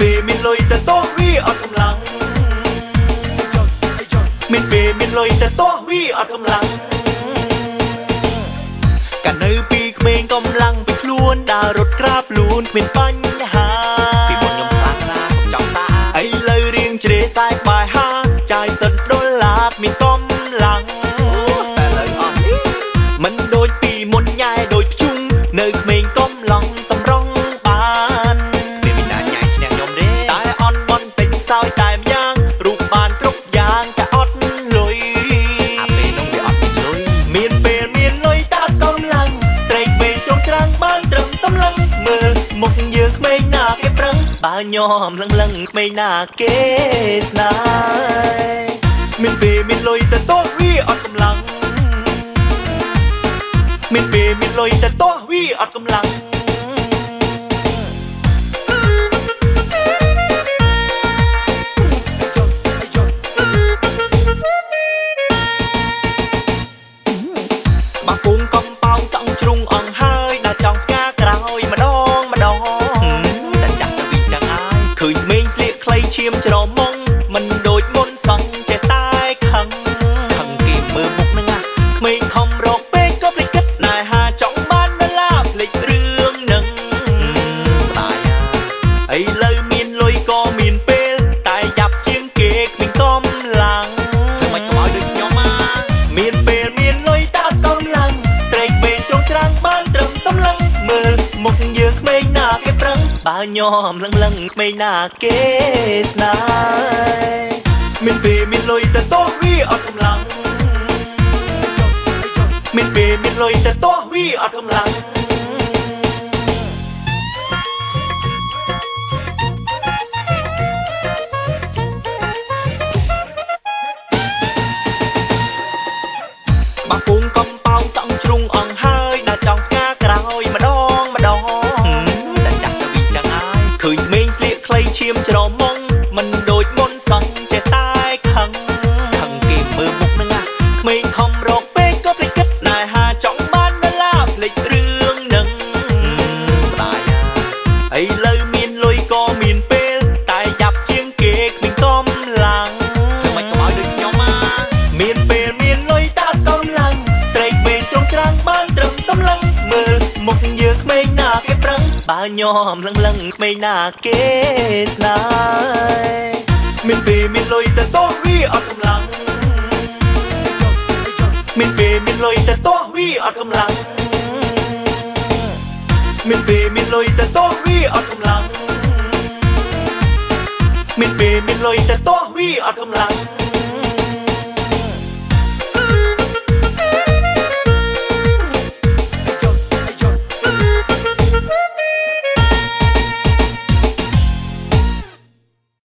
ពេលមានលុយតែតោះវាអត់កម្លាំងមានពេលមានលុយតែតោះវាអត់កម្លាំងកាលនៅពីក្មេងកម្លាំងពីខ្លួនដើររត់ក្រាបលួនគ្មានបញ្ហាពីមុនខ្ញុំខ្លាំងណាស់ខ្ញុំចង់សាឥឡូវរៀងជ្រេខ្សែក្បែរហាចាយសិនដុល្លារមានកម្លាំងតែឥឡូវអស់នេះមិនដូចពីមុនញ៉ែដូចភ្ជុងនៅក្មេងកំឡុងសម្រងបានគ្មានពីណាញ៉ែឈ្នះខ្ញុំទេតែអន់បន្តិចសោយតែម្យ៉ាងរូបបានគ្រប់យ៉ាងតែអត់លុយអាពេលនោះវាអត់មានលុយមានពេលមានលុយតែអត់កម្លាំងស្រែកមេជ្រុងច្រាំងបានត្រឹមសម្លឹងមើលមុខយើងក្មេងណាគេប្រឹងបើញោមលឹងលឹងក្មេងណាគេស្នេហ៍មានពេលមានលុយតែតោះវាអត់កម្លាំងមានពេលមានលុយតែតោះវាអត់កម្លាំងបាពងកំប៉ោងសង់ជ្រុងអងហើយដល់ចង់ផ្កាក្រោយម្ដងម្ដងតែចាស់ទៅវិញចឹងហើយឃើញមេងស្លៀកខ្លីឈាមច្រមុងមិនដូចមុនសង់ចេះតែខឹងខឹងគេមើលមុខនឹងណាក្មេងខំរកពេកក៏ភ្លេចគិតស្នេហាចង់បានដុល្លារភ្លេចរឿងនឹងស្ដាយឥឡូវមានលុយក៏មានពេលតែយ៉ាប់ជាងគេគ្មានកម្លាំងធ្វើម៉េចកុំឲ្យដូចខ្ញុំណាមានពេលមានលុយតែអត់កម្លាំងស្រែកពេកជ្រុងច្រាំងបានត្រឹមសម្លឹងមើលមុខយើងក្មេងណាគេប្រឹងបើញោមលឹងលឹងក្មេងណាគេស្នេហ៍មានពេលមានលុយតែតោះវាអត់កម្លាំងមានពេលមានលុយតែតោះវាអត់កម្លាំងបាពងកំប៉ោងសង់ជ្រុងអងហើយដល់ចង់ផ្កាក្រោយម្ដងម្ដងតែចាស់ទៅវិញចឹងហើយឃើញមេងស្លៀកខ្លីឈាមច្រមុងមិនដូចមុនសង់ចេះតែខឹងខឹងគេមើលមុខនឹងណាក្មេងខំរកពេកក៏ភ្លេចគិតស្នេហាចង់បានដុល្លារភ្លេចរឿងនឹងស្ដាយឥឡូវមានលុយក៏មានពេលតែយ៉ាប់ជាងគេគ្មានកម្លាំងធ្វើម៉េចកុំឲ្យដូចខ្ញុំណាមានពេលមានលុយតែអត់កម្លាំងស្រែកពេកជ្រុងច្រាំងបានត្រឹមសម្លឹងមើលមុខយើងក្មេងណាគេប្រឹងបើញោមលឹងលឹងក្មេងណាគេស្នេហ៍មានពេលមានលុយតែតោះវាអត់កម្លាំងមានពេលមានលុយតែតោះវាអត់កម្លាំងមានពេលមានលុយតែតោះវាអត់កម្លាំងមានពេលមានលុយតែតោះវាអត់កម្លាំង។